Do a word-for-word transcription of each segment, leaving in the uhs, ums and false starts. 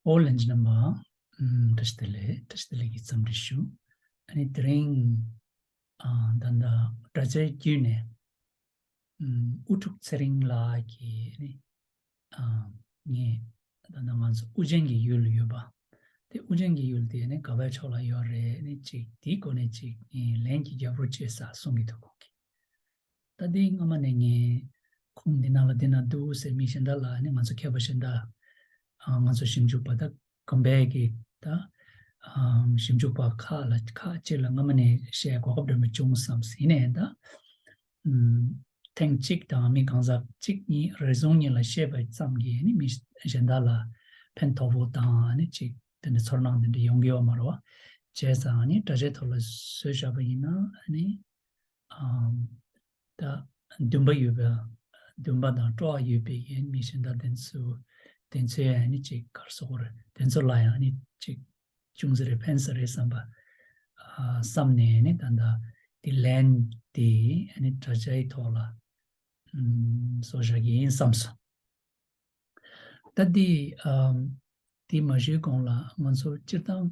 ཨོ་ལྷན་རྒྱས་རྣམ་པ། ཨམ། བཀྲ་ཤིས་བདེ་ལེགས། བཀྲ་ཤིས་བདེ་ལེགས་ཀྱི་འཚམས་འདྲི་ཞུ། ཨ་ནི་དེ་རིང་ཨ་ད་ལྟ་དྲ་རྒྱའི་བརྒྱུད་ནས་ཨམ། དབུ་ཕྲུག་ཚེ་རིང་ལགས་ཀྱིས་ཨ་ནི་ཨ་ངས་ད་ལྟ་ང་ཚོ་ཨུ་རྒྱན་གྱི་ཡུལ་ཡོད་པ། དེ་ཨུ་རྒྱན་གྱི་ཡུལ་དེ་ནི་ག་པའི་ཕྱོགས་ལ་ཡོད་རེད། ནི་ཅིག་དེའི་སྐོར་ནས་ཅིག་ངས་ལན་གྱི་རྒྱབ་རོགས་བྱེད་ས་གསུང་གི་འདུག་ཁོང་གིས། ད་དེ་སྔ་མ་ནས་ངས་ཁུངས་འདི་ནང་ལ་འདི་ན་འདུག་ཟེར། མི་གཞན་དག་ལ་ནི་ང་ཚོ་མཁས་པ་གཞན་དག་ཨ་ང་ཚོ་ཞིབ་འཇུག་པ་ད་གོམ་པའི་གི་ད་ཨ་ཞིབ་འཇུག་པ་ཁག་ལ་ཁག་ཅིག་ལ་སྔ་མ་ནས་བཤད་གོ་སྐབས་འདྲ་མི་བྱུང་བསམ་ཟིན་ནས། ད་ཨམ་ཐེངས་གཅིག་དང་མི་གང་ཟག་གཅིག་གཉིས་རེ་ཟུང་གཉིས་ལ་བཤད་པ་ཙམ་གྱིས་ནི་མི་གཞན་དག་ལ་ཕན་ཐོགས་པོ་དང་ནི་ཅིག་དེ་འདྲ་ཚོར་སྣང་དེ་འདྲ་ཡོང་གི་ཡོད་མ་རེད་བ། བྱས་ཙང་ནི་དྲ་རྒྱའི་ཐོག་ལ་བཟོས་བཞག་པ་ཡིན་ན་ནི། ཨམ། ད་འདུན་པ་ཡོད་པ། འདུན་པ་དང་སྤྲོ་བ་ཡོད་པའི་ཡན་མི་གཞན་དག་དེ་ཚོ་དེ་ཚོའི་ཡན་ནི་ཅིག་གར་སོགས་རེད། དེ་ཚོ་ལ་ཡང་ནི་ཅིག་ཅུང་ཟད་རེ་ཕན་ས་རེད་བསམ་པ། ཨ་བསམ་ནས་ནི་ད་ལྟ་དེ་ལན་དེ་ནི་དྲ་རྒྱའི་ཐོག་ལ་ཨམ་བཟོ་བཞག་གི་ཡིན་བསམ་སོང་། ད་འདི་ཨམ་འདི་མ་ཞུས་གོང་ལ་ང་ཚོ་སྤྱིར་བཏང་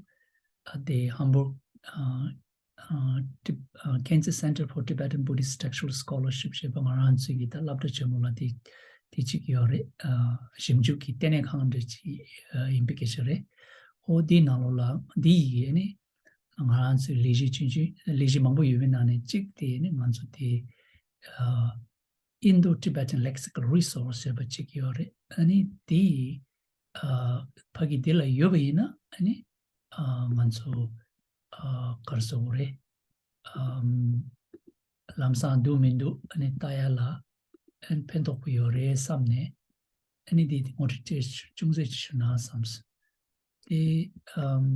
ཨ་དེ་ཧམ་བུར་ཨ་ཨ་ཊི་ཨ་Kansas Center for Tibetan Buddhist Textual Scholarship ཞེས་པ་ང་རང་ཚོའི་གི་ད་སློབ་གྲྭ་ཆེན་མོ་ལ་དེ་དེ་གཅིག་ཡོད་རེད། ཨ་ཞིབ་འཇུག་གི་ལྟེ་གནས་ཁང་འདྲ་གཅིག་ཨ་ཡིན་པའི་སྐད་ཆ་རེད། ཨོ་དེའི་ནང་ལོགས་ལ་འདི་ཡི་གི་ནི་ང་རང་ཚོའི་ལས་གཞི་ཆུང་ཆུང་ལས་གཞི་མང་པོ་ཡོད་པའི་ནང་ནས་གཅིག་དེ་ནི་ང་ཚོ་དེ་ཨ། Indo-Tibetan Lexical Resource ཞེས་པ་ཅིག་ཡོད་རེད། ཨ་ནི་དེ་ཨ་ཕ་གི་དེ་ལ་ཡོད་པ་ཡིན་ན་ཨ་ནི་ཨ་ང་ཚོ་ཨ་ག་རེ་ཟེར་དགོས་རེད། ཨམ་ལམ་སང་འདུག་མི་འདུག་ཨ་ནི་ལྟ་ཡ་ལ་ཨ་ནི་ཕན་ཐོགས་པོ་ཡོད་རེད་བསམ་ནས། ཨ་ནི་དེ་ངོ་སྤྲོད་ཅུང་ཟད་ཅིག་ཞུ་ན་བསམ་སོང་། དེ་ཨམ།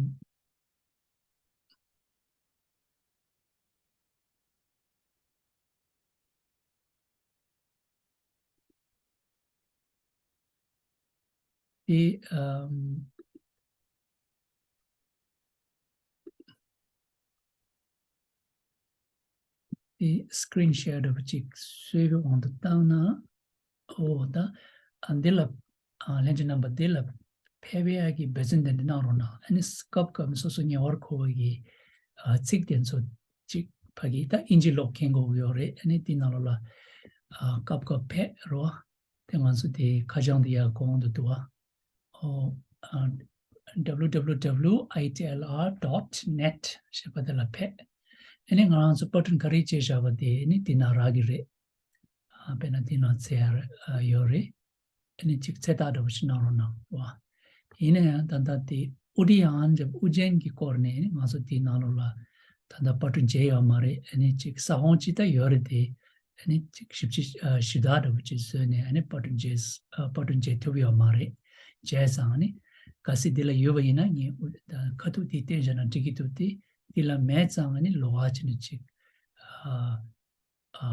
དེ་ཨམ། དེ་screen share འདྲ་པོ་ཅིག་བཟོས་པའི་དབང་དུ་བཏང་ན། ཨོ་ད་ཨ་འདི་ལ་ཨ་ལྷན་རྒྱས་རྣམ་པ་འདི་ལ་ཕེབས་ཡག་གི་འབད་བརྩོན་དེ་འདྲ་གནང་རོགས་གནང་། ཨ་ནི་སྐབས་སྐབས་སོ་སོ་ཉེ་བར་མཁོ་བའི་གི་ཨ་ཚིག་དེ་ཚོ་ཅིག་ཕ་གི་ད་ཨིན་ཇི་ཀློག་མཁན་དགོས་ཀྱི་ཡོད་རེད། ཨ་ནི་དེ་ནང་ལོགས་ལ་ཨ་སྐབས་སྐབས་ཕེབས་རོགས། དེ་ང་ཚོ་དེ་ཁ་བྱང་དེ་ཡར་གོང་དུ་འདུག་བ། ཨོ་ཨ་W W W I T L R dot net ཞེས་པ་དེ་ལ་ཕེབས། ཨ་ནི་ང་རང་ཚོ་པར་སྐྲུན་ག་རེ་བྱས་བཞག་པ་དེ་ནི་དེ་ན་རག་གི་རེད། ཨ་དཔེར་ན་དེ་ན་ཚེ་ཡར་ཨ་ཡོད་རེད། ཨ་ནི་ཅིག་ཚེ་ཐག་འདྲ་པོ་ཞིག་གནང་རོགས་གནང་བ། ཡིན་ན་ཡང་ད་ལྟ་དེ་ཨུ་ཏི་ཡང་འདྲ་པོ་ཨུ་རྒྱན་གྱི་སྐོར་ནས་ནི་ང་ཚོ་དེའི་ནང་ལོགས་ལ་ད་ལྟ་པར་སྐྲུན་བྱས་ཡོད་མ་རེད། ཨ་ནི་ཅིག་ས་ཁོངས་ཅིག་ད་ཡོད་རེད་དེ། ཨ་ནི་ཅིག་ཞིབ་ཕྱི་ཨ་ཞུ་དག་འདྲ་པོ་ཅིག་བཟོས་ནས་ཨ་ནི་པར་སྐྲུན་བྱས་ཨ་པར་སྐྲུན་བྱས་ཐུབ་ཡོད་མ་རེད། བྱས་ཙང་ཨ་ནི་གལ་སྲིད་འདི་ལ་ཡོད་པ་ཡིན་ན་ངས་ཨུ་ད་ཁ་ཐུག་དེ་བསྟན་བཞག་ན་འགྲིག་གི་འདུག་དེ་འདི་ལ་མེད་ཙང་ཨ་ནི་ལོགས་ཀ་བྱས་ནས་ཅིག་ཨ་ཨ་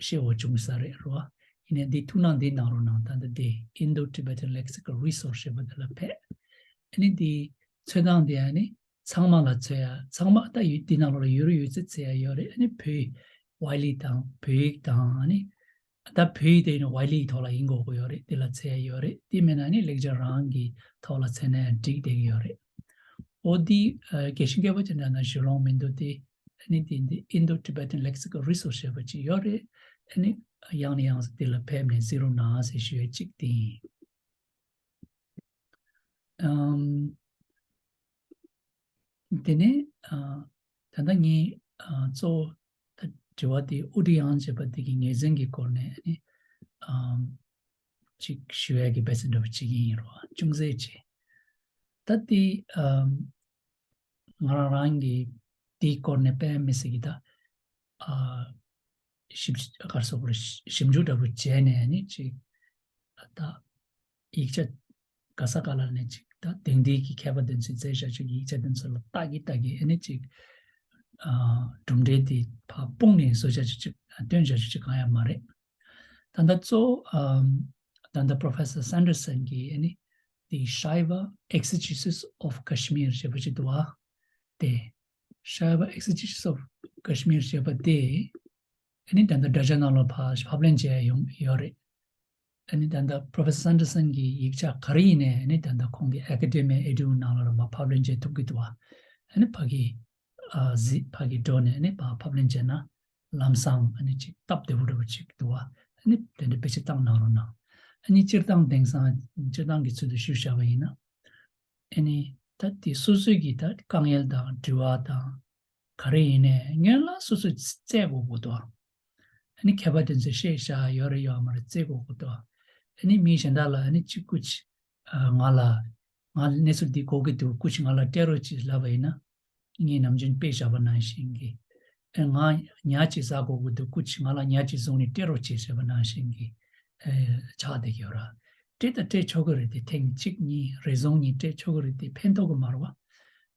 ཤེས་པ་བྱུང་ས་རེད་རོ། ཡིན་ནའི་འདི་ཐུགས་སྣང་འདི་གནང་རོགས་གནང་། ད་ལྟ་འདི་Indo-Tibetan Lexical Resource ཞེས་པ་འདི་ལ་ཕེབས། ཨ་ནི་འདི་འཚོལ་སྟངས་འདི་ཨ་ནི་ཚང་མ་ལ་འཚོལ་ཡ། ཚང་མ་ད་ཡུལ་འདི་ནང་ལོགས་ལ་ཡོད་རེད་ཡོད་ཚད་འཚོལ་ཡ་ཡོད་རེད། ཨ་ནི་བོད་ཡིག་ཝའི་ལི་དང་བོད་ཡིག་དང་ཨ་ནི་ད་བོད་ཡིག་དེ་ཡིན་ན་ཝའི་ལི་ཐོག་ལ་ཡིན་དགོས་ཀྱི་ཡོད་རེད། འདི་ལ་འཚོལ་ཡ་ཡོད་རེད། དེ་མིན་ན་ཨ་ནི་ལེགས་སྦྱར་རང་གི་ཐོག་ལ་འཚོལ་ན་ཡང་འགྲིག་བསྡད་ཀྱི་ཡོད་རེད། ཨོ་འདི་ཨ་རྒྱལ་སྤྱིའི་སྐད་པར་ཅི་འདྲ་ན་ཞུ་ལོང་མི་འདུག་སྟེ། ཨ་ནི་དེ་འདི་Indo-Tibetan Lexical Resource ཞེས་པ་ཅིག་ཡོད་རེད། ཨ་ནི་ཡང་ནས་ཡང་དེ་ལ་ཕེབས་ནས་གཟིགས་རོགས་གནང་ཟེར་ཞུ་ཡ་གཅིག་དེ་ཡིན། ཨམ། དེ་ནས་ཨ་ད་ལྟ་ངས་ཨ་གཙོ་བོ་ད་དྲི་བ་དེ་ཨུ་ཏི་ཡང་ཞེས་པ་དེ་གི་ངོས་འཛིན་གྱི་སྐོར་ནས་ཨ་ནི་ཨམ་ཅིག་ཞུ་ཡ་གི་འབད་བརྩོན་འདྲ་པོ་བྱེད་ཀྱི་ཡིན་རོགས། ཅུང་ཟད་ཅིག་ད་དེ་ཨམ། ང་རང་རང་གིས་དེའི་སྐོར་ནས་དཔེ་མི་སྲིད་ཀྱི་ད་ཨ་ཞིབ་ག་རེ་ཟེར་དགོས་རེད། ཞིབ་འཇུག་འདྲ་པོ་བྱས་ནས་ནི་ཅིག་ད་ཡིག་ཆ་ག་ས་ག་ལ་ནས་ཅིག་ད་དེང་དུས་ཀྱི་མཁས་པ་དེ་ཚོས་མཛད་བཞག་ཅིག་ཡིག་ཆ་དེ་ཚོ་ལ་ལྟ་གི་ལྟ་གི་ཨ་ནི་ཅིག་ཨ་གྲུབ་འབྲས་དེ་ཕར་སྤུངས་ནས་བཟོ་བྱ་ཅིག་ཅིག་སྟོན་བྱ་ཅིག་ཅིག་གང་ཡང་མ་རེད། ད་ལྟ་གཙོ་བོ་ཨམ་ད་ལྟ་Professor Sanderson གྱིས་ཨ་ནི་The Shaiva Exegesis of Kashmir ཞེས་པ་ཅིག་འདུག་བ། དེ་Shaiva Exegesis of Kashmir ཞེས་པ་དེ་ཨ་ནི་ད་ལྟ་དྲ་རྒྱ་ནང་ལ་ཕར་ཕབ་ལེན་བྱས་ཡོང་ཡོད་རེད། ཨ་ནི་ད་ལྟ་Professor Sanderson གྱི་ཡིག་ཆ་ག་རེ་ཡིན་ནའི་ཨ་ནི་ད་ལྟ་ཁོང་གི་Academia Eduum ནང་ལ་ར་མར་ཕབ་ལེན་བྱེད་ཐུབ་ཀྱི་འདུག་བ། ཨ་ནི་ཕ་གི་ཨ་གཟིགས་ཕ་གི་འགྲོ་ནས་ཨ་ནི་ཕར་ཕབ་ལེན་བྱས་ན་ལམ་སང་ཨ་ནི་ཅིག་སྟབས་བདེ་པོ་འདྲ་པོ་ཅིག་འདུག་བ། ཨ་ནི་དེ་འདྲ་བེད་སྤྱོད་བཏང་གནང་རོགས་གནང་། ཨ་ནི་སྤྱིར་བཏང་དེང་སང་སྤྱིར་བཏང་གི་ཚུལ་དུ་ཞུས་བཞག་པ་ཡིན་ན། ཨ་ནི་ད་དེ་སོ་སོའི་གི་ད་དཀའ་ངལ་དང་དྲི་བ་དང་ག་རེ་ཡིན་ནའི་སྔོན་ལ་སོ་སོས་བཙལ་དགོས་ཀྱི་འདུག་ཨ་ནི་མཁས་པ་དེ་ཚོས་བཤད་བཞག་ཡོད་རེད་ཡོད་མ་རེད་བཙལ་དགོས་ཀྱི་འདུག་ཨ་ནི་མི་གཞན་དག་ལ་ཨ་ནི་གཅིག་སྐུ་མཁྱེན། ང་ལ་ང་གནས་ཚུལ་འདི་གོ་གི་འདུག་སྐུ་མཁྱེན་ང་ལ་སྤྲད་རོགས་གྱིས་ལབ་པ་ཡིན་ན། ངས་ནམ་རྒྱུན་དཔེ་བཞག་པ་ནང་བཞིན་གྱི། ཨེ་ང་ཉ་གཅིག་ཟ་དགོས་ཀྱི་འདུག་སྐུ་མཁྱེན་ང་ལ་ཉ་གཅིག་བཟུང་ནས་སྤྲད་རོགས་གྱིས་ཟེར་བ་ནང་བཞིན་གྱི། ཨེ་ཆགས་བསྡད་ཀྱི་ཡོད་ར། སྤྲད་ད་སྤྲད་ཆོག་གི་རེད་དེ་ཐེངས་གཅིག་གཉིས་རེ་ཟུང་གཉིས་སྤྲད་ཆོག་གི་རེད་དེ་ཕན་ཐོགས་ཀྱི་མ་རེད་བ།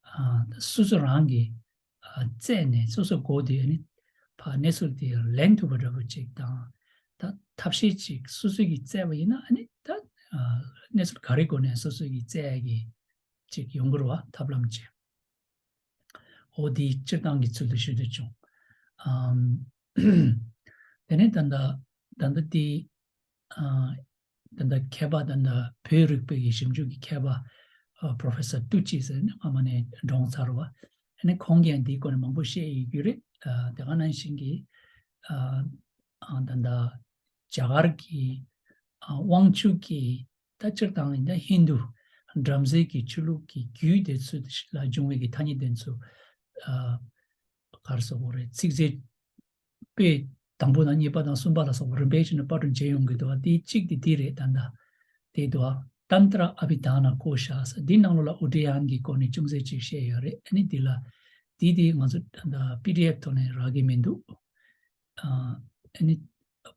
ཨ་སོ་སོ་རང་གི་ཨ་བཙལ་ནས་སོ་སོ་མགོ་དེ་ཨ་ནི་ཕར་གནས་ཚུལ་དེ་ལེན་ཐུབ་པ་འདྲ་པོ་ཅིག་དང་། ད་ཐབས་ཤེས་ཅིག་སོ་སོ་གིས་བཙལ་བ་ཡིན་ན་ཨ་ནི་ད་ཨ་གནས་ཚུལ་ག་རེ་སྒོ་ནས་སོ་སོ་གིས་བཙལ་ཡ་གི་ཅིག་ཡོང་གི་རེད་བ་ཐབས་ལམ་ཅིག་འོ་དེ་སྤྱིར་བཏང་གི་ཚུལ་དུ་ཞུ་འདོད་བྱུང་། ཨམ། དེ་ནས་ད་ལྟ་ད་ལྟ་དེ་ཨ་ད་ལྟ་མཁས་པ་ད་ལྟ་བོད་རིག་པའི་གི་ཞིབ་འཇུག་གི་མཁས་པ་ཨ་Professor ཏུ་ཅི་ཟེར་ནས་སྔ་མ་ནས་གྲོངས་ཚར་བ། ཨ་ནི་ཁོང་གིས་ཡང་འདིའི་སྐོར་ནས་མང་པོ་བཤད་ཡོད་རྒྱུ་རེད། ཨ་དེ་ག་ནང་བཞིན་གྱི་ཨ་ཨ་ད་ལྟ་རྒྱ་གར་གྱི་ཨ་དབང་ཕྱུག་གི་ད་སྤྱིར་བཏང་ཡིན་ན་ཧིན་རྡུ་བྲམ་ཟེ་གི་ཆོས་ལུགས་ཀྱི་རྒྱུད་དེ་ཚོ་ལ་འབྱུང་བའི་གི་ཐ་སྙད་དེ་ཚོ་ཨ་ག་རེ་ཟེར་དགོས་རེད། ཚིག་མཛོད་དཔེ་དང་པོ་དང་གཉིས་པ་དང་གསུམ་པ་ལ་སོགས་པ་རིམ་པས་བྱས་ནས་པར་སྐྲུན་བྱས་ཡོང་གི་འདུག་བ། དེའི་གཅིག་དེ་འདི་རེད། ད་ལྟ་དེ་འདུག་བ། Tantra Abhidhana Kosha ཟེར་འདི་ནང་ལོགས་ལ་ཨུ་ཌི་ཡན་གྱི་སྐོར་ནས་ཅུང་ཟད་ཅིག་བཤད་ཡོད་རེད། ཨ་ནི་འདི་ལ་དེ་དེ་ང་ཚོ་ད་ལྟ་པི་ཌི་ཨེཕ་ཐོག་ནས་རག་གི་མི་འདུག་ཨ་ནི་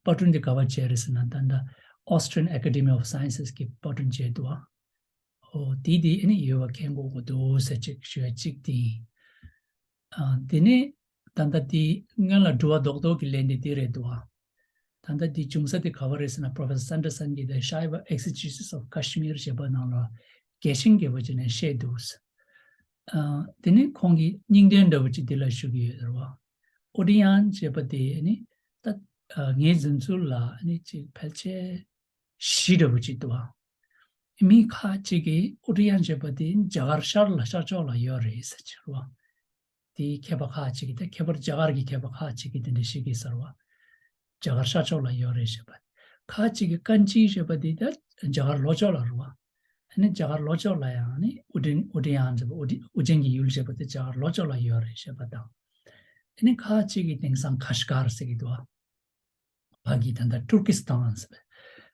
པར་སྐྲུན་དེ་ག་པར་བྱས་རེད་ཟེར་ན་ད་ལྟ་Austrian Academy of Sciences གིས་པར་སྐྲུན་བྱས་འདུག་བ། ཨོ་དེ་དེ་ཨ་ནི་ཡོད་པ་མཁྱེན་དགོས་ཀྱི་འདུག་ཟེར་ཅིག་ཞུ་ཡ་གཅིག་དེ་ཡིན། ཨ་དེ་ནས་ད་ལྟ་དེ་སྔོན་ལ་དྲི་བ་རྡོག་རྡོག་གི་ལན་དེ་དེ་རེད་འདུག་ཨ། ད་ལྟ་དེ་བྱུང་ས་དེ་ག་པར་རེད་ཟེར་ན་Professor Sanderson གྱིས་The Shaiva Exegesis of Kashmir ཞེས་པ་ནང་ལ་རྒྱས་ཤིང་རྒྱས་པ་བྱས་ནས་བཤད་འདུག་ཨ་དེ་ནས་ཁོང་གིས་སྙིང་དོན་འདྲ་བོ་ཅིག་དེ་ལ་ཞུ་གི་ཡོད་རེད་བ། ཨུ་ཌི་ཡན་ཞེས་པ་དེ་ནི་ད་ཨ་ངའི་འཛིན་ཚུལ་ལ་ནི་ཅིག་ཕལ་ཆེར་བཞི་འདྲ་བོ་ཅིག་འདུག་བ། མི་ཁ་ཅིག་གིས་ཨུ་ཌི་ཡན་ཞེས་པ་དེ་རྒྱ་གར་ཤར་ལ་ཤར་ཕྱོགས་ལ་ཡོད་རེད་ཟེར་གྱི་རེད་བ། དེའི་མཁས་པ་ཁ་ཅིག་གིས་ད་ཁྱད་པར་རྒྱ་གར་གྱི་མཁས་པ་ཁ་ཅིག་གིས་དེ་འདྲ་བཤད་ཀྱི་ཟེར་བ། རྒྱ་གར་ཤར་ཕྱོགས་ལ་ཡོད་རེད་ཞེས་པ། ཁ་ཅིག་གིས་ཀན་ཅི་ཞེས་པ་དེ་ད་རྒྱ་གར་ལྷོ་ཕྱོགས་ལ་རེད་བ། ཨ་ནི་རྒྱ་གར་ལྷོ་ཕྱོགས་ལ་ཡང་ནི་ཨུ་ཌི་ཨུ་ཌི་ཡན་ཞེས་པ་ཨུ་ཌི་ཨུ་རྒྱན་གྱི་ཡུལ་ཞེས་པ་དེ་རྒྱ་གར་ལྷོ་ཕྱོགས་ལ་ཡོད་རེད་ཞེས་པ་དང་། ཨ་ནི་ཁ་ཅིག་གིས་དེང་སང་ཁ་ཤི་ཀར་ཟེར་གྱི་འདུག་བ། ཕ་གི་ད་ལྟ་ཏུར་ཀི་སི་ཐན་ཟེར་བའི་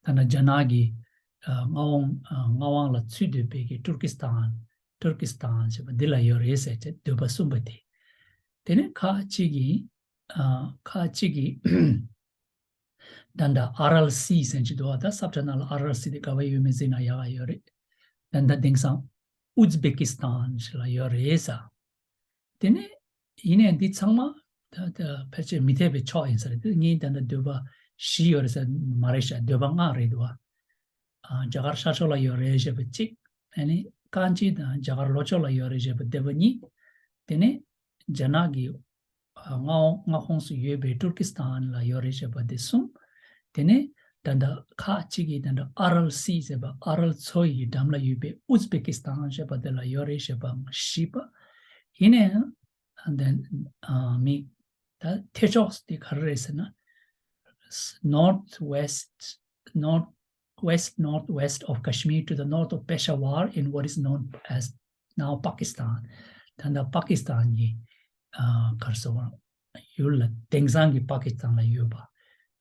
ད་ལྟ་རྒྱ་ནག་གི་ཨ་མངའ་དབང་ཨ་མངའ་དབང་ལ་ཚུད་སྡོད་པའི་གི་ཏུར་ཀི་སི་ཐན་ཏུར་ཀི་སི་ཐན་ཟེར་བ་འདི་ལ་ཡོད་རེད་ཟེར་ཏེ་འདོད་པ་གསུངས་པ་དེ། དེ་ནས་ཁ་ཅིག་གིས་ཨ་ཁ་ཅིག་གིས་ད་ལྟ་ཨར་ཨལ་སི་ཟེར་གྱི་འདུག་བ། ད་སབ་ཊ་ནང་ལ་ཨར་ཨལ་སི་དེ་ག་བ་ཡོད་མེད་གཟིགས་ན་ཡག་ག་ཡོད་རེད། ད་ལྟ་དེང་སང་ཨུ་ཛི་བེ་ཀི་སི་ཐན་ཞིག་ལ་ཡོད་རེད་ཟེར། དེ་ནས་ཡིན་ནའི་འདི་ཚང་མ་ད་ད་ཕལ་ཆེར་མི་འཐད་པའི་ཕྱོགས་ཡིན་ས་རེད། དེ་ངས་ད་ལྟ་འདོད་པ་བཞི་ཡོད་རེད་ཟེར་མ་རེད་ཤག་འདོད་པ་ལྔ་རེད་འདུག་བ། ཨ་རྒྱ་གར་ཤར་ཕྱོགས་ལ་ཡོད་རེད་ཞེས་པ་གཅིག་ཨ་ནི་ཀན་ཅི་དང་རྒྱ་གར་ལྷོ་ཕྱོགས་ལ་ཡོད་རེད་ཞེས་པ་འདོད་པ་གཉིས། དེ་ནས་རྒྱ་ནག་གི་ཨ་མངའ་མངའ་ཁོངས་སུ་ཡོད་པའི་ཏུར་ཀི་སི་ཐན་ལ་ཡོད་རེད་ཞེས་པ་དེ་གསུམ། དེ་ནས་ད་ལྟ་ཁ་ཅིག་གིས་ད་ལྟ་ཨར་ཨལ་སི་ཟེར་བ་ཨར་ཨལ་མཚོ་ཡི་འགྲམ་ལ་ཡོད་པའི་ཨུ་ཛི་བེ་ཀི་སི་ཐན་ཞེས་པ་དེ་ལ་ཡོད་རེད་ཞེས་པ་བཞི་པ། ཡིན་ནའང་ཨ་ད་ཨ་མི་ད་ཐེ་ཕྱོགས་དེ་ག་རེ་རེད་ཟེར་ན། North West North West Northwest of Kashmir to the north of Peshawar in what is known as now Pakistan. ད་ལྟ་པ་ཀི་སི་ཐན་གྱི་ཨ་ག་རེ་ཟེར་བ་ཡུལ་ལ་དེང་སང་གི་པ་ཀི་སི་ཐན་ལ་ཡོད་པ།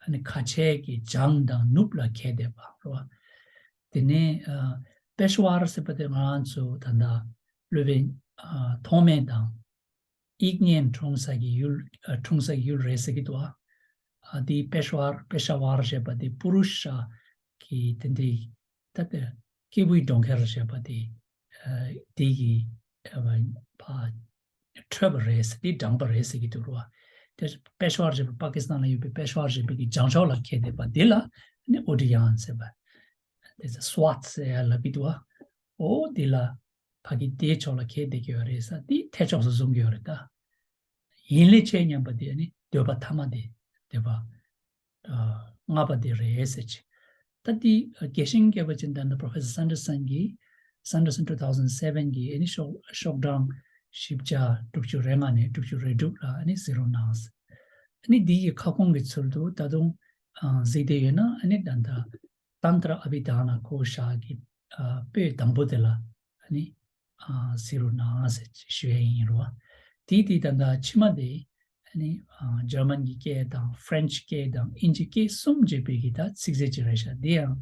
ཨ་ནི་ཁ་ཆེ་གི་བྱང་དང་ནུབ་ལ་ཁེལ་བསྡད་པ་རེད་བ། དེ་ནས་ཨ་པེ་ཤ་ཝར་ཟེར་བ་དེ་ང་རང་ཚོ་ད་ལྟ་སློབ་དཔོན་ཨ་ཐོགས་མེད་དང་། དབྱིག་གཉེན་འཁྲུངས་ས་གི་ཡུལ་ཨ་འཁྲུངས་ས་གི་ཡུལ་རེད་ཟེར་གྱི་འདུག་ཨ། ཨ་དེ་པེ་ཤ་ཝར་པེ་ཤ་ཝར་ཞེས་པ་དེ་པུ་རུ་ཤ་གི་དེ་འདྲའི་ད་ལྟ་སྐྱེས་བུའི་གྲོང་ཁྱེར་ཞེས་པ་དེ་ཨ་དེ་གི་ཨ་ཕ་འཕྲོས་པ་རེད་ཟེར་དེ་དྲངས་པ་རེད་ཟེར་གྱི་འདུག་རོ། དེ་པེ་ཤ་ཝར་ཞེས་པ་པ་ཀི་སི་ཐན་ལ་ཡོད་པའི་པེ་ཤ་ཝར་ཞེས་པའི་གི་བྱང་ཕྱོགས་ལ་ཁེལ་བསྡད་པ་དེ་ལ་ནི་ཨུ་ཌི་ཡན་ཟེར་བ། དེ་ཚོ་སུ་ཝཱཏ་ཟེར་ཡ་ལབ་ཀྱི་འདུག་བ། ཨོ་དེ་ལ་ཕ་གི་དེའི་ཕྱོགས་ལ་ཁེལ་བསྡད་ཀྱི་ཡོད་རེད་ས་དེ་ཐེ་ཕྱོགས་སུ་བཟུང་གི་ཡོད་རེད་ད། ཡིན་ལས་ཆེས་སྙམ་པ་དེ་ནི་འདོད་པ་ཐ་མ་དེ་འདོད་པ་ཨ་ལྔ་པ་དེ་རེད་ཟེར་ཅིག་ད་དེ་རྒྱས་ཤིང་རྒྱས་པ་ཅན་ད་ལྟ་Professor Sanderson གྱིས། Sanderson two thousand seven གྱིས་ཨ་ནི་ཤོག་ཤོག་གྲངས་བཞི་བརྒྱ་དྲུག་ཅུ་རེ་ལྔ་ནས་དྲུག་ཅུ་རེ་དྲུག་ལ་ཨ་ནི་གཟིགས་རོགས་གནང་། ཨ་ནི་འདི་ཡི་ཁ་སྐོང་གི་ཚུལ་དུ་ད་དུང་ཨ་གཟིགས་བསྡད་ཡོད་ན། ཨ་ནི་ད་ལྟ་Tantra Abhidhana ཁོ་ཤག་གི་ཨ་པོད་དང་པོ་དེ་ལ་ཨ་ནི་ཨ་གཟིགས་རོགས་གནང་ཟེར་ཞུ་ཡ་ཡིན་རོ། དེའི་དེ་ད་ལྟ་ཕྱི་མ་དེ་ཨ་ནི་ཨ་German གྱི་སྐད་དང་French སྐད་དང་དབྱིན་ཇི་སྐད་གསུམ་བརྗོད་པའི་གི་ད་ཚིག་མཛོད་ཅིག་རེད་ཤག་འདི་ཡང་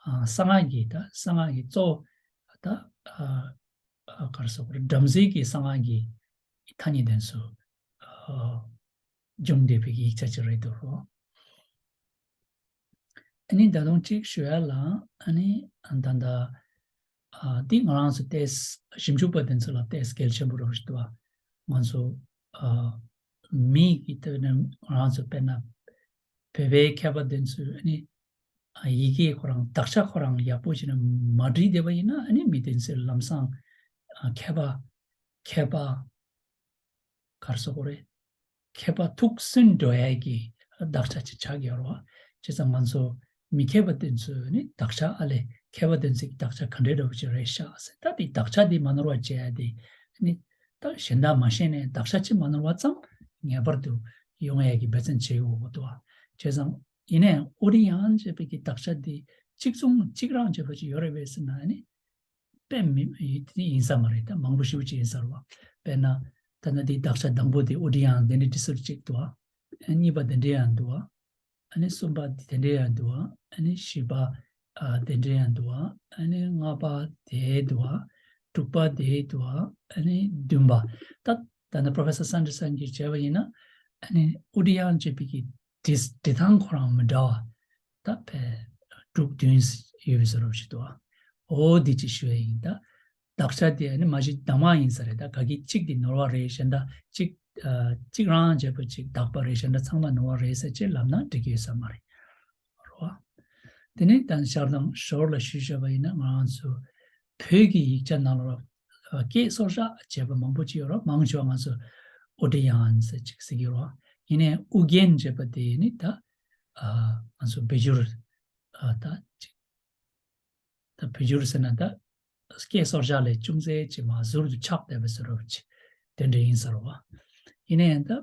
ཨ་གསང་སྔགས་ཀྱི་ད་གསང་སྔགས་ཀྱི་གཙོ་ད་ཨ་ཨ་ག་རེ་ཟེར་དགོས་རེད། བྲམ་ཟེ་གི་གསང་སྔགས་ཀྱི་ཐ་སྙད་དེ་ཚོ་ཨ་སྦྱོང་བསྡད་པའི་ཡིག་ཆ་ཅིག་རེད་འདུག་རོ། ཨ་ནི་ད་དུང་གཅིག་ཞུ་ཡ་ལ། ཨ་ནི་ད་ལྟ་ཨ་འདི་ང་རང་ཚོ་ཏོག་ཙམ་ཞིབ་འཇུག་པ་དེ་ཚོ་ལ་ཏོག་ཙམ་གལ་ཆེན་པོ་རེད་ཞུ་འདུག་ང་ཚོ་ཨ་མི་གི་ལྟོས་ནས་ང་རང་ཚོ་དཔེར་ན་བོད་པའི་མཁས་པ་དེ་ཚོས་ཨ་ནི་ཨ་ཡི་གེ་ཁོ་རང་དག་ཆ་ཁོ་རང་ཡག་པོ་བྱས་ནས་མ་བྲིས་བསྡད་པ་ཡིན་ན། ཨ་ནི་མི་དེ་ཚོས་ལམ་སང་ཨ་མཁས་པ་མཁས་པ་ག་རེ་ཟེར་དགོས་རེད། མཁས་པ་ཐུགས་སུན་འགྲོ་ཡས་ཀྱི་དག་ཆ་ཅིག་ཆགས་ཀྱི་ཡོད་རེད་བ། བྱས་ཙང་ང་ཚོ་མི་མཁས་པ་དེ་ཚོས་ནི་དག་ཆ་ཨ་ལས་མཁས་པ་དེ་ཚོའི་དག་ཆ་ག་འདྲའི་འདྲ་བོ་ཅིག་རེད་ཤག་ཟེར། ད་དེ་དག་ཆ་དེ་མ་ནོར་བ་བྱས་ཏེ་ནི། ད་གཞན་དག་མ་ཤེས་ནས་དག་ཆ་ཅིག་མ་ནོར་བ་ཙམ་ངེས་པར་དུ་ཡོང་ཡས་ཀྱི་འབད་བརྩོན་བྱེད་དགོས་འདུག་བ། བྱས་ཙང་ཡིན་ནའི་ཨུ་ཏི་ཡང་ཅེས་པའི་གི་དག་ཆ་དེ་གཅིག་མཚུངས་གཅིག་རང་ཅེས་པ་ཅིག་ཡོད་རེད་པས་ཟེར་ན་ནི། དཔེ་མི་ཡིན་ས་མ་རེད། ད་མང་པོ་ཞེ་པོ་ཅིག་ཡིན་ས་རེད་བ། དཔེར་ན་ད་ལྟ་འདིའི་དག་ཆ་དང་པོ་དེ་ཨུ་ཏི་ཡང་དེ་འདྲའི་འབྲི་སྲོལ་གཅིག་འདུག་བ། ཨ་གཉིས་པ་དེ་འདྲའི་ཡང་འདུག་བ། ཨ་ནི་གསུམ་པ་དེ་འདྲའི་ཡང་འདུག་བ། ཨ་ནི་བཞི་པ་ཨ་དེ་འདྲའི་ཡང་འདུག་བ། ཨ་ནི་ལྔ་པ་དེ་འདུག་བ། དྲུག་པ་དེ་འདུག་བ། ཨ་ནི་བདུན་པ། ད་ད་ནི་Professor Sanderson གྱིས་བྱས་པ་ཡིན་ན། ཨ་ནི་ཨུ་ཏི་ཡང་ཅེས་པའི་གི་འབྲི་འབྲི་སྟངས་ཁོ་རང་མི་འདྲ་བ། ད་ཕལ་དྲུག་བདུན་ཡོད་པའི་བཟོ་འདྲ་ཞིག་འདུག་བ། འོ་འདི་ཅིག་ཞུ་ཡ་ཡིན། ད་དག་ཆ་དེ་ནི་མ་གཞི་གདམས་ངག་ཡིན་ས་རེད། ད་ག་གི་གཅིག་དེ་ནོར་བ་རེད། གཞན་དག་གཅིག་ཨ་གཅིག་རང་བྱས་པ་ཅིག་དག་པ་རེད། གཞན་དག་ཚང་མ་ནོར་བ་རེད་ཟེར་ཅེས་ལབ་ན་འགྲིག་གི་ཡོད་ས་མ་རེད། རེད་བ། དེ་ནས་ད་ཞར་དང་ཞོར་ལ་ཞུས་བཞག་པ་ཡིན་ན། ང་རང་ཚོ་བོད་ཀྱི་ཡིག་ཆ་ནང་ལ་ཨ་སྐད་སོར་བཞག་བྱས་པ་མང་པོ་ཅིག་ཡོད་རེད། མང་ཆེ་བ་ང་ཚོ་ཨུ་ཏི་ཡང་ཟེར་ཅིག་ཟེར་གྱི་ཡོད་རེད་བ། ཡིན་ནའི་ཨུ་རྒྱན་ཅེས་པ་དེ་ནི་ད་ཨ་ང་ཚོ་བེད་སྤྱོད་ཨ་ད་ཅིག་ད་བེད་སྤྱོད་ཟེར་ན་ད་སྐད་སོར་བཞག་ལས་ཅུང་ཟད་ཅིག་མ་ཟུར་དུ་ཆགས་བསྡད་པའི་བཟོ་འདྲ་ཅིག་དེ་འདྲ་ཡིན་ས་རེད་བ། ཡིན་ནའི་ད་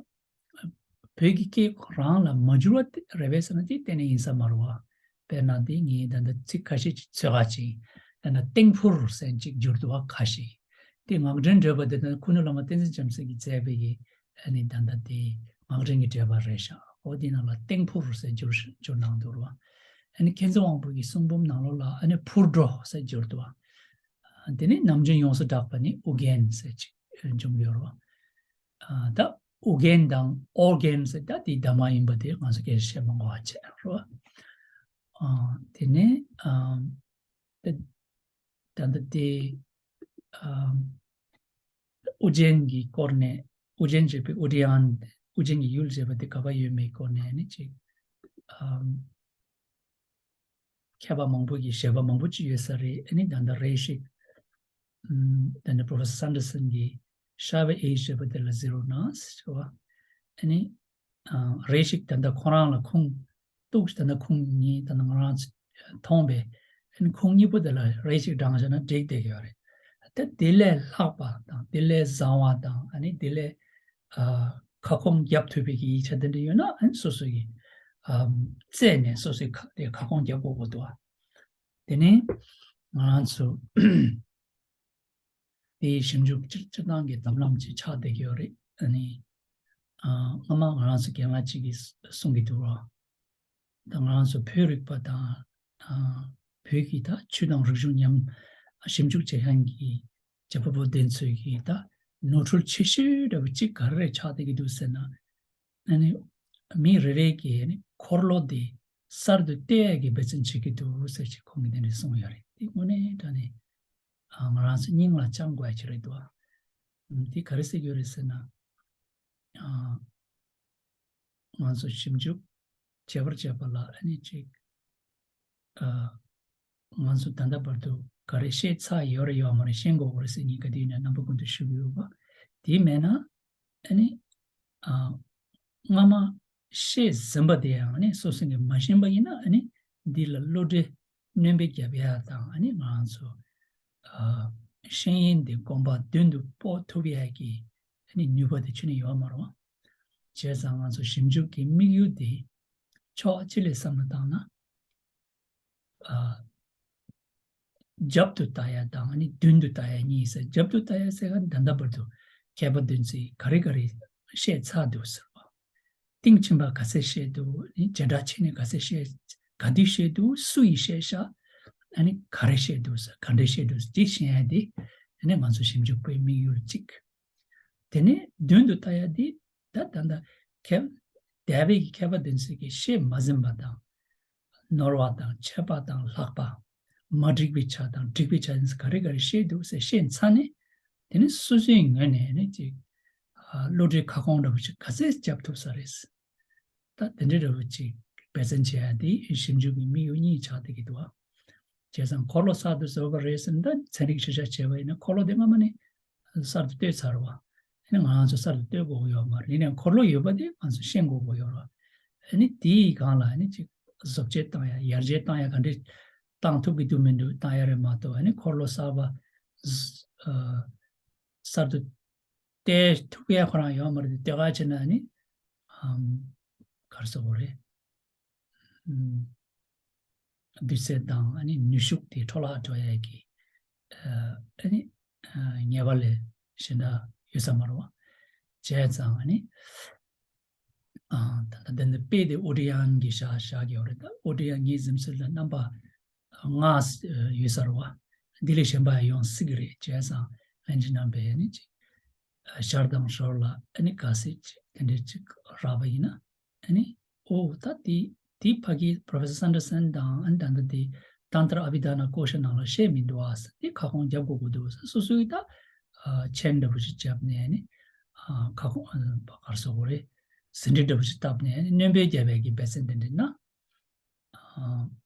བོད་ཀྱི་སྐད་རང་ལ་མ་འགྱུར་བ་དེ་རེད་པས་ཟེར་ན་དེ་གཏན་ནས་ཡིན་ས་མ་རེད་བ། དཔེར་ན་དེ་ངས་ད་ལྟ་ཚིག་ཁ་ཤས་ཅིག་འཚོལ་ག་ཅིག་ད་ལྟ་ཏིང་ཕུར་ཟེར་ཅིག་འགྱུར་འདུག་བ་ཁ་ཤས། དེ་ངག་འདྲེན་བགྲོད་པ་དེ་ད་ཁུ་ནུ་བླ་མ་བསྟན་འཛིན་རྒྱ་མཚོ་གིས་མཛད་པའི་གི་ཨ་ནི་ད་ལྟ་དེ་ངག་འདྲེན་གྱི་བགྲོད་པ་རེད་ཤག་འོ་དེ་ནང་ལ་ཏིང་ཕུར་ཟེར་འགྱུར་འགྱུར་གནང་འདུག་རེད་བ། ཨ་ནི་མཁྱེན་བརྩེ་དབང་པོ་གི་གསུང་འབུམ་ནང་ལོགས་ལ་ཨ་ནི་ཕུར་སྒྲོ་ཟེར་འགྱུར་འདུག་བ། དེ་ནས་ནམ་རྒྱུན་ཡོངས་སུ་གྲགས་པ་ནི་ཨུ་རྒྱན་ཟེར་ཅིག་འབྱུང་གི་ཡོད་རེད་བ། ད་ཨུ་རྒྱན་དང་ཨོ་རྒྱན་ཟེར་ད་དེའི་གདམས་ངག་ཡིན་པ་དེ་ང་ཚོ་སྐད་ཆ་བཤད་མ་དགོས་པ་བྱས་རེད་བ། དེ་ནས་ད་ད་ལྟ་དེ་ཨུ་རྒྱན་གྱི་སྐོར་ནས། ཨུ་རྒྱན་ཅེས་པའི་ཨུ་ཏི་ཡང་ཨུ་རྒྱན་གྱི་ཡུལ་ཅེས་པ་དེ་ག་པར་ཡོད་མེད་སྐོར་ནས་ནི་ཅིག་ཨམ་མཁས་པ་མང་པོ་གིས་བཞེད་པ་མང་པོ་ཅིག་ཡོད་ས་རེད། ཨ་ནི་ད་ལྟ་རེ་ཞིག་ཨམ་ད་ནི་Professor Sanderson གྱིས་Shave Age ཞེས་པ་དེ་ལ་གཟིགས་རོགས་གནང་ཟེར་བ། ཨ་ནི་ཨ་རེ་ཞིག་ད་ལྟ་ཁོ་རང་ལ་ཁུངས་གཏུགས། ད་ལྟ་ཁུངས་གཉིས་ད་ལྟ་ང་རང་ཚོ་མཐོང་པས། ཨ་ནི་ཁུངས་གཉིས་པོ་དེ་ལ་རེ་ཞིག་བགྲངས་བྱས་ན་འགྲིག་བསྡད་ཀྱི་ཡོད་རེད། ད་དེ་ལས་ལྷག་པ་དང་དེ་ལས་བཟང་བ་དང་། ཨ་ནི་དེ་ལས་ཨ་ཁ་སྐོང་རྒྱབ་ཐུབ་པའི་གི་ཡིག་ཆ་དེ་འདྲ་ཡོད་ན། ཨ་ནི་སོ་སོ་གི་ཨ་རྩད་ནས་སོ་སོའི་ཁ་དེ་ཁ་སྐོང་རྒྱབ་དགོས་ཀྱི་འདུག་བ། དེ་ནས་ང་རང་ཚོ་དེའི་ཞིབ་འཇུག་སྤྱིར་སྤྱིར་བཏང་གི་ཐབས་ལམ་ཅིག་ཆགས་བསྡད་ཀྱི་ཡོད་རེད། ཨ་ནི་ཨ་སྔ་མ་ང་རང་ཚོ་རྒན་ལགས་གཅིག་གིས་གསུང་གི་འདུག་རོགས། ད་ང་རང་ཚོ་བོད་རིག་པ་དང་ཨ་བོད་ཀྱི་ད་ཆོས་དང་རིག་གཞུང་མཉམ་ཞིབ་འཇུག་བྱེད་མཁན་གྱི་བྱེད་པ་པོ་དེ་ཚོས་ཀྱིས་ད་ནོར་འཁྲུལ་ཆེ་ཤོས་འདྲ་བོ་གཅིག་ག་རེ་ཆགས་བསྡད་ཀྱི་འདུག་ཟེར་ན། ཨ་ནི་མི་རེ་རེ་གིས་ཨ་ནི་འཁོར་ལོ་དེ་གསར་དུ་གཏོད་ཡས་ཀྱི་འབད་བརྩོན་བྱེད་ཀྱི་འདུག་ཟེར་ཅིག་ཁོང་གིས་དེ་འདྲ་གསུངས་ཡོད་རེད། དེ་དངོས་གནས་དྲང་གནས་ཨ་ང་རང་ཚོ་སྙིང་ལ་བཅངས་དགོས་ཡ་ཅིག་རེད་འདུག་ཨ། དེ་ག་རེ་ཟེར་གྱི་ཡོད་རེད་ཟེར་ན། ཨ་ང་ཚོ་ཞིབ་འཇུག་བྱེད་པར་བྱེད་པ་ལ་ཨ་ནི་ཅིག་ཨ་ང་ཚོ་ད་ལྟ་བར་དུ་ག་རེ་ཤེས་ཚར་ཡོད་རེད་ཡོད་མ་རེད། ཤེས་དགོས་རེད་ཟེར་མཁན་ག་དུས་ཡིན་ན་རྣམ་པ་ཀུན་ཏུ་ཞུ་གི་ཡོད་པ། དེ་མེད་ན་ཨ་ནི་ཨ་སྔ་མ་ཤེས་ཟིན་པ་དེ་ཡང་ཨ་ནི་སོ་སོ་གིས་མ་ཤེས་པ་ཡིན་ན། ཨ་ནི་ འདི་ལ་བློ་གྲོས་སྣོན་པ་རྒྱབ་ཡ་དང་ཨ་ནི་ང་རང་ཚོ་ཨ་ཤེས་ཡོན་འདི་དགོངས་པ་མདུན་དུ་སྤོ་ཐུབ་ཡ་གི་ཨ་ནི་ནུས་པ་དེ་ཁྱོན་ནས་ཡོད་མ་རེད་བ། བྱས་ཙང་ང་ཚོ་ཞིབ་འཇུག་གི་དམིགས་ཡུལ་དེ་ཕྱོགས་གཅིག་ལས་བསམ་བློ་བཏང་ན། ཨ། རྒྱབ་ཏུ་ལྟ་ཡ་དང་ཨ་ནི་མདུན་དུ་ལྟ་ཡ་གཉིས་ཟེར། རྒྱབ་ཏུ་ལྟ་ཡ་ཟེར་ག་ད་ལྟ་བར་དུ་མཁས་པ་འདི་ཚོས་ག་རེ་ག་རེ་བཤད་ཚར་འདུག་ཟེར་བ། གཏིང་ཕྱིན་པ་ག་ཚད་བཤད་འདུག་ཨ་ནི་བྱེ་བྲག་ཕྱེ་ནས་ག་ཚད་བཤད། ག་དུས་བཤད་འདུག་སུ་ཡིས་བཤད་ཤག་ཨ་ནི་ག་རེ་བཤད་འདུག་ཟེར། ག་འདྲ་བཤད་འདུག་ཟེར་ཅེས་ཤེས་ཡ་དེ་ཨ་ནི་ང་ཚོ་ཞིབ་འཇུག་པའི་དམིགས་ཡུལ་གཅིག་དེ་ནས་མདུན་དུ་ལྟ་ཡ་དེ་ད་ད་ལྟ་མཁས་འདས་པའི་མཁས་པ་འདི་ཚོས་ཀྱིས་བཤད་མ་ཟིན་པ་དང་། ནོར་བ་དང་ཆད་པ་དང་ལྷག་པ། མ་འགྲིག་པའི་ཆ་དང་འགྲིག་པའི་ཆ་ཡིན་ཚེ་ག་རེ་ག་རེ་བཤད་འདུག་ཟེར་བཤད་ཚར་ནས། དེ་ནི་སོ་སོའི་ངོས་ནས་ནི་ཅིག་ཨ་བློ་གྲོས་ཁ་སྐོང་འདྲ་པོ་ཞིག་ག་ཚད་རྒྱབ་ཐུབ་ས་རེད། ད་དེ་འདྲའི་འདྲ་པོ་ཅིག་འབད་བརྩོན་བྱེད་ཡ་དེ་ཞིབ་འཇུག་གི་དམིགས་ཡུལ་གཉིས་ཆགས་བསྡད་ཀྱི་འདུག་ཨ། བྱས་ཙང་འཁོར་ལོ་གསར་དུ་བཟོ་དགོས་རེད་ཟེར་ན། ད་ཚན་རིག་ཤེས་བྱ་བྱས་པ་ཡིན་ན་འཁོར་ལོ་དེ་སྔ་མ་ནས་གསར་དུ་བཏོད་ཚར་བ། ཡིན་ན་ང་རང་ཚོ་གསར་དུ་བཏོད་དགོས་ཀྱི་ཡོད་མ་རེད། ཡིན་ནའང་འཁོར་ལོ་ཡོད་པ་དེ་ང་ཚོ་ཤེས་དགོས་ཀྱི་ཡོད་རེད། ཨ་ནི་དེའི་སྒང་ལ་ཨ་ནི་ཅིག་བཟོ་བཅོས་བཏང་ཡ། ཡར་རྒྱས་བཏང་ཡ་ག་འདྲས་བཏང་ཐུབ་ཀྱི་འདུག་མི་འདུག་བཏང་ཡ་རེད་མ་གཏོགས། ཨ་ནི་འཁོར་ལོ་གསར་པ་ཨ་གསར་དུ་བཏོད་ཐུབ་ཡ་ཁོ་རང་ཡོད་མ་རེད། དེ་ག་བྱས་ན་ཨ་ནི་ཨམ་ག་རེ་ཟེར་དགོས་རེད། ཨམ། དུས་ཚོད་དང་ཨ་ནི་ནུས་ཤུགས་དེ་འཕྲོ་བརླག་འགྲོ་ཡ་གི་ཨ་ནི་ཨ་ཉེས་པ་ལས་གཞན་དག་ཡོད་ས་མ་རེད་བ། བྱས་ཙང་ཨ་ནི་ཨ་ད་ལྟ་འདི་དཔེ་དེ་ཨོ་ཌི་ཡན་གྱིས་བཞག་བཞག་གི་ཡོད་རེད། ད་ཨོ་ཌི་ཡན་ངའི་གཟིམ་ཚུལ་ལ་རྣམ་པ་ལྔ་ཡོད་ས་རེད་བ། འདི་ལས་གཞན་པ་ཡང་ཡོང་སྲིད་ཀྱི་རེད། བྱས་ཙང་ལྷན་རྒྱས་རྣམ་པས་ཨ་ནི་ཅིག་ཨ་ཞར་དང་ཞོར་ལ་ཨ་ནི་ག་ཚོད་ཅིག་དེ་འདྲའི་ཅིག་རག་པ་ཡིན་ན། ཨ་ནི་ཨོ་ད་དེ་དེ་ཕ་གི་Professor Sanderson དང་ཨ་ནི་ད་ལྟ་དེ་Tantra Abhidhana Kosha ནང་ལ་བཤད་མི་འདུག་ཨ་ཟེར། དེ་ཁ་སྐོང་རྒྱབ་དགོས་ཀྱི་འདུག་ཟེར། སོ་སོའི་ད་ཨ་མཆན་འདྲ་པོ་ཞིག་བརྒྱབ་ནས་ཨ་ནི་ཨ་ཁ་སྐོང་ཨ་ག་རེ་ཟེར་དགོས་རེད། ཟིན་བྲིས་འདྲ་པོ་ཞིག་བཏབ་ནས་ཨ་ནི་སྣོན་པ་རྒྱག་པའི་གི་འབད་བརྩོན་དེ་འདྲ་གནང་། ཨ་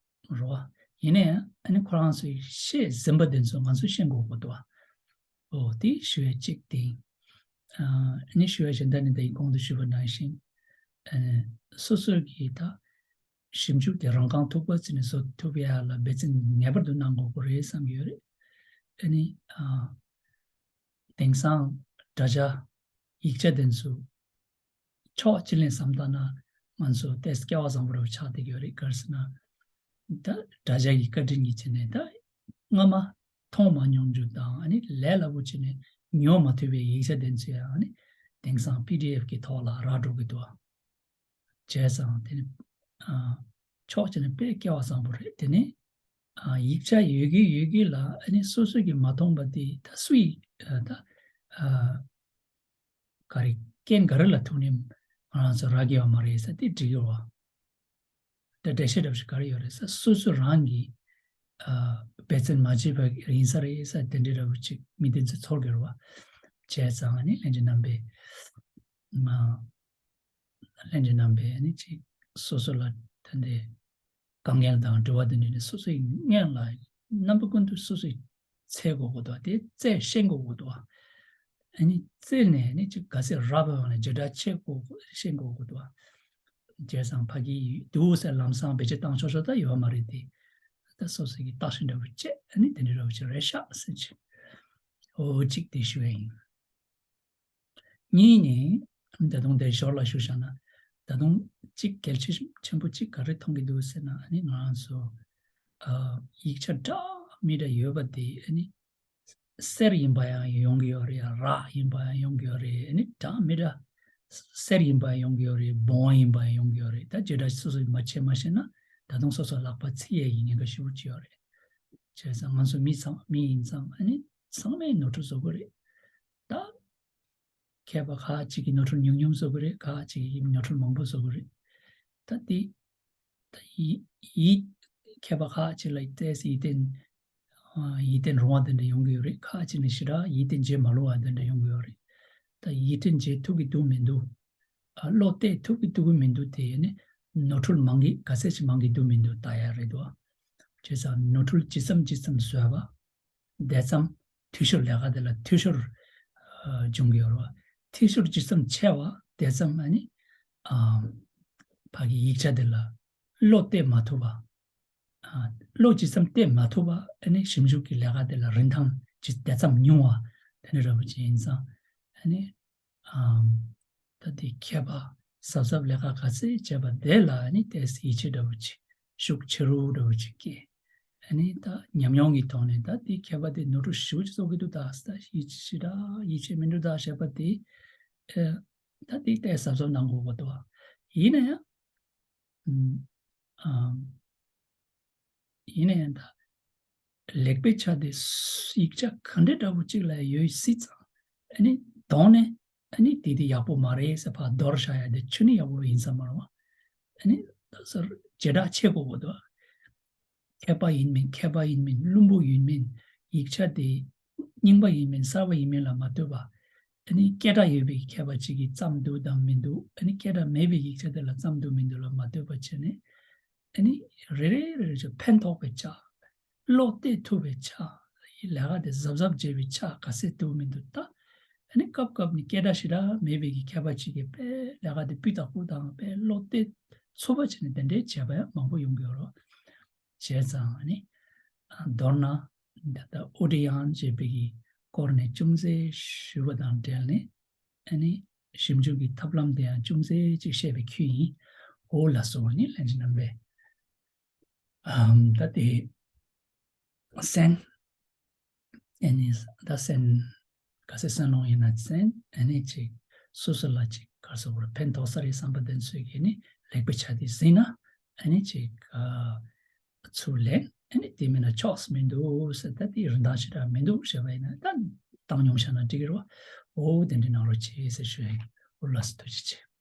རོ། ཡིན་ནའང་ཨ་ནི་ཁོ་རང་ཚོས་བཤད་ཟིན་པ་དེ་ཚོ་ང་ཚོས་ཤེས་དགོས་ཀྱི་འདུག་ཨ། འོ་དེ་ཞུ་ཡ་གཅིག་དེ་ཡིན། ཨ་ནི་ཞུ་ཡ་གཞན་དག་ནི་ད་ཡིན་གོང་དུ་ཞུས་པ་ནང་བཞིན། ཨ་སོ་སོ་གིས་ད་ཞིབ་འཇུག་དེ་རང་རྐང་ཐུག་པ་ཚོ་ནས་བཟོ་ཐུབ་ཡ་ལ་འབད་བརྩོན་ངེས་པར་དུ་གནང་དགོས་ཀྱི་རེད་བསམ་གྱི་ཡོད་རེད། ཨ་ནི་ཨ་དེང་སང་དྲ་བྱ་ཡིག་ཆ་དེ་ཚོ་ཕྱོགས་གཅིག་ལས་བསམ་བཏང་ན་ང་ཚོ་ཏོག་ཙམ་སྐལ་བ་བཟང་པོ་རུ་ཆགས་བསྡད་ཀྱི་ཡོད་རེད། ག་རེ་ཟེར་ན། ད་དྲ་བྱ་གི་བཀའ་དྲིན་གྱི་ཆེད་ནས་ད་སྔ་མ་མཐོང་མ་མྱོང་རྒྱུ་དང་ཨ་ནི་ལས་སླ་པོ་བྱས་ནས་ཉོ་མ་ཐུབ་པའི་ཡིག་ཆ་དེ་ཚོ་ཡང་ཨ་ནི་དེང་སང་པི་ཌི་ཨེཕ་གི་ཐོག་ལ་རག་འགྲོ་གི་འདུག་བ། བྱས་ཙང་དེ་ནི་ཨ་ཕྱོགས་གཅིག་ནས་དཔེ་སྐལ་བ་བཟང་པོ་རེད། དེ་ནི་ཨ་ཡིག་ཆ་ཡོད་ཀྱི་ཡོད་ཀྱི་ལ་ཨ་ནི་སོ་སོ་གིས་མ་མཐོང་པ་དེ་ད་སུ་ཡིས་ཨ་ད་ཨ་ག་རེ་རྐྱེན་ག་རེ་ལ་ཐུག་ནས་ང་རང་ཚོ་རག་གི་ཡོད་མ་རེད་ཟེར་དེ་འགྲིག་གི་རེད་བ། ད་འགྲེལ་བཤད་འདྲ་པོ་ཞིག་ག་རེ་ཡོད་རེད་ཟེར། སོ་སོ་རང་གིས་ཨ་འབད་བརྩོན་མ་བྱས་པ་ཡིན་ས་རེད་ཟེར་དེ་འདྲའི་འདྲ་པོ་ཅིག་མི་དེ་ཚོ་ཚོར་གི་རེད་བ། བྱས་ཙང་ཨ་ནི་ལྷན་རྒྱས་རྣམ་པས་མ་ལྷན་རྒྱས་རྣམ་པས་ཨ་ནི་ཅིག་སོ་སོ་ལ་ད་ལྟའི་དཀའ་ངལ་དང་འབྲེལ་བ་དེ་འདྲ་ནི་སོ་སོའི་སྔོན་ལ་རྣམ་པ་ཀུན་ཏུ་སོ་སོས་འཚོལ་དགོས་ཀྱི་འདུག་དེ་འཚོལ་ཤེས་དགོས་ཀྱི་འདུག་ཨ་ནི་འཚོལ་ནས་ནི་ཅིག་ག་ཚད་རག་པའི་དབང་ལ་བརྒྱ་ཕྲག་ཕྱེད་དགོས་ཤེས་དགོས་ཀྱི་འདུག་བྱས་ཙང་ཕ་གི་འདུག་ཟེར་ལམ་སང་བེད་སྤྱོད་བཏང་ཆོག་ཆོག་ད་ཡོད་མ་རེད་དེ། ད་སོ་སོ་གི་བརྟག་ཞིབ་འདྲ་པོ་བྱས་ཨ་ནི་དེ་འདྲ་འདྲ་པོ་ཅིག་རེད་ཤག་ཟེར་ཅིག་འོ་གཅིག་དེ་ཞུ་ཡ་ཡིན། གཉིས་ནི། ད་དུང་དེ་ཞོར་ལ་ཞུ་བཞག་ན། ད་དུང་གཅིག་གལ་ཆེ་ཆེན་པོ་གཅིག་ག་རེ་མཐོང་གི་འདུག་ཟེར་ན། ཨ་ནི་ང་རང་ཚོ་ཨ་ཡིག་ཆ་འདྲ་མི་འདྲ་ཡོད་པ་དེ་ཨ་ནི་གསེར་ཡིན་པ་ཡང་ཡོང་གི་ཡོད་རེད། རག་ཡིན་པ་ཡང་ཡོང་གི་ཡོད་རེད། ཨ་ནི་འདྲ་མི་འདྲ་གསེར་ཡིན་པ་ཡང་ཡོང་གི་ཡོད་རེད། སྦོམ་ཡིན་པ་ཡང་ཡོང་གི་ཡོད་རེད། ད་བྱེ་བྲག་སོ་སོས་མ་ཕྱེ་མ་ཤེས་ན་ད་དུང་སོ་སོ་ལག་པ་ཚིག་ཡས་ཀྱི་ཉེན་ཁ་ཞེ་པོ་ཅིག་ཡོད་རེད། བྱས་ཙང་ང་ཚོ་མི་ཚང་མི་ཡིན་ཙང་ཨ་ནི་ཚང་མས་ནོར་འཁྲུལ་བཟོ་གི་རེད། ད་མཁས་པ་ཁག་ཅིག་གིས་ནོར་འཁྲུལ་ཉུང་ཉུང་བཟོ་གི་རེད། ཁག་ཅིག་གིས་ནོར་འཁྲུལ་མང་པོ་བཟོ་གི་རེད། ད་དེ་ད་ཡིད་ཡིད་མཁས་པ་ཁག་ཅིག་ལ་ཏོག་ཙམ་ཡིད་བརྟན་ཨ་ཡིད་བརྟན་རུང་བ་དེ་འདྲ་ཡོང་གི་ཡོད་རེད། ཁག་ཅིག་ནི་ཞེ་དྲག་ཡིད་བརྟན་བྱེད་མ་ལོང་བ་དེ་འདྲ་ཡོང་གི་ཡོད་རེད། ད་ཡིད་བརྟན་བྱེད་ཐུབ་ཀྱི་འདུག་མི་འདུག་ཨ་བློ་གཏད་ཐུབ་ཀྱི་འདུག་མི་འདུག་དེ་ནི་ནོར་འཁྲུལ་མང་གི་ག་ཚད་ཅིག་མང་གི་འདུག་མི་འདུག་ལྟ་ཡ་རེད་འདུག་བྱས་ཙང་ནོར་འཁྲུལ་ཇི་ཙམ་ཇི་ཙམ་བཟོས་པ། དེ་ཙམ་འཐུས་ཤོར་ལས་ཀ་དེ་ལ་འཐུས་ཤོར་ཨ་འབྱུང་གི་ཡོད་རེད་བ། འཐུས་ཤོར་ཇི་ཙམ་ཆེ་བ་དེ་ཙམ་ཨ་ནི་ཨ་ཕ་གི་ཡིག་ཆ་དེ་ལ་བློ་གཏད་མ་ཐུབ་པ། བློ་ཇི་ཙམ་གཏད་མ་ཐུབ་པ་ཨ་ནི་ཞིབ་འཇུག་གི་ལས་ཀ་དེ་ལ་རིན་ཐང་ཇི་དེ་ཙམ་ཉུང་བ་དེ་འདྲ་འདྲ་པོ་ཅིག་ཡིན་ཙང་ཨ་ནི་ཨམ། ད་དེ་མཁས་པ་གཟབ་གཟབ་ལས་ཀ་ག་ཚད་བྱས་པ་དེ་ལ་ཨ་ནི་ཏོག་ཙམ་ཡིད་ཆེས་འདྲ་པོ་ཅིག་ཤུགས་ཆེ་རུ་འདྲ་པོ་ཅིག་སྐྱེས། ཨ་ནི་ད་ཉམས་མྱོང་གི་ཐོག་ནས་ད་དེ་མཁས་པ་དེ་ནོར་འཁྲུལ་ཞེ་པོ་ཅིག་བཟོ་གི་འདུག་ད་ད་ཡིད་ཆེས་ད་ཡིད་ཆེས་མི་འདུག་ད་བྱས་པ་དེ་ཨ་ད་དེ་ཏོག་ཙམ་གཟབ་གཟབ་གནང་དགོས་པ་འདུག་ཡིན་ན་ཡང་ཨམ། ཡིན་ན་ཡང་ད་ལེགས་པའི་ཆ་དེ་ཡིག་ཆ་ག་འདྲ་འདྲ་པོ་གཅིག་ལ་ཡོད་སྲིད་ཙང་ཨ་ནི་གདོང་ནས་ཨ་ནི་དེ་དེ་ཡག་པོ་མ་རེད་ཟེར་ཕར་འདོར་བཞག་ཡ་དེ་ཆུ་ནི་ཡག་པོ་ཡིན་ས་མ་རེད་བ། ཨ་ནི་ད་སར་བྱེ་བྲག་ཕྱེ་དགོས་པ་འདུག་མཁས་པ་ཡིན་མིན་མཁས་པ་ཡིན་མིན་བླུན་པོ་ཡིན་མིན་ཡིག་ཆ་དེ་རྙིང་པ་ཡིན་མིན་གསར་པ་ཡིན་མིན་ལ་མ་ལྟོས་པ། ཨ་ནི་སྐད་གྲགས་ཡོད་པའི་མཁས་པ་གཅིག་གིས་བརྩམས་འདུག་དང་མི་འདུག་ཨ་ནི་སྐད་གྲགས་མེད་པའི་ཡིག་ཆ་དེ་ལ་བརྩམས་འདུག་མི་འདུག་ལ་མ་ལྟོས་པ་བྱས་ནས་ཨ་ནི་རེ་རེ་རེ་རེ་བྱས་ཕན་ཐོགས་པའི་ཆ་བློ་གཏད་ཐུབ་པའི་ཆ་ལས་ཀ་དེ་གཟབ་གཟབ་བྱེད་པའི་ཆ་ག་ཚད་འདུག་མི་འདུག་ད་ཨ་ནི་སྐབས་སྐབས་ནས་སྐད་གྲགས་ཞེ་དྲག་མེད་པའི་གི་མཁས་པ་གཅིག་གིས་དཔེ་ལས་ཀ་དེ་སྤུས་དག་པོ་དང་དཔེ་བློ་གཏད་ཚུགས་པ་བྱས་ནས་དེ་འདྲའི་བྱས་པ་ཡང་མང་པོ་ཡོང་གི་ཡོད་རེད། བྱས་ཙང་ཨ་ནི་མདོར་ན་ད་ལྟ་ཨོ་ཌི་ཡང་ཅེས་པའི་གི་སྐོར་ནས་ཅུང་ཟད་ཞུས་པ་དང་འབྲེལ་ནས་ཨ་ནི་ཞིབ་འཇུག་གི་ཐབས་ལམ་དེ་ཡང་ཅུང་ཟད་ཅིག་བཤད་པའི་ཁུལ་ཡིན། འོ་ལགས་སོ། ཨ་ནི་ལྷན་རྒྱས་རྣམ་པས་ཨམ་ད་དེ་གསན། ཨ་ནི་ད་གསན་ག་ཚད་གསན་ལོང་ཡིན་ན་གསན། ཨ་ནི་ཅིག་སོ་སོ་ལ་ཅིག་ག་རེ་ཟེར་དགོས་རེད། ཕན་ཐོགས་ས་རེད་བསམ་པ་དེ་ཚོས་ཀྱིས་ནི་ལེགས་པའི་ཆ་དེ་གཟིགས་ན་ཨ་ནི་ཅིག་ཨ་ཚུར་ལེན། ཨ་ནི་དེ་མིན་ན་ཆོགས་མི་འདུག་ཟེར། ད་དེ་རིན་ཐང་ཞེ་དྲག་མི་འདུག་ཞེས་པ་ཡིན་ན་ད་བཏང་སྙོམས་བཞག་ན་འགྲིག་གི་རེད་བ། འོ་དེ་འདྲ་གནང་རོགས་གྱིས་ཟེར་ཞུ་ཡ་ཡིན། འོ་ལགས་སོ། ཐུགས་རྗེ་ཆེ།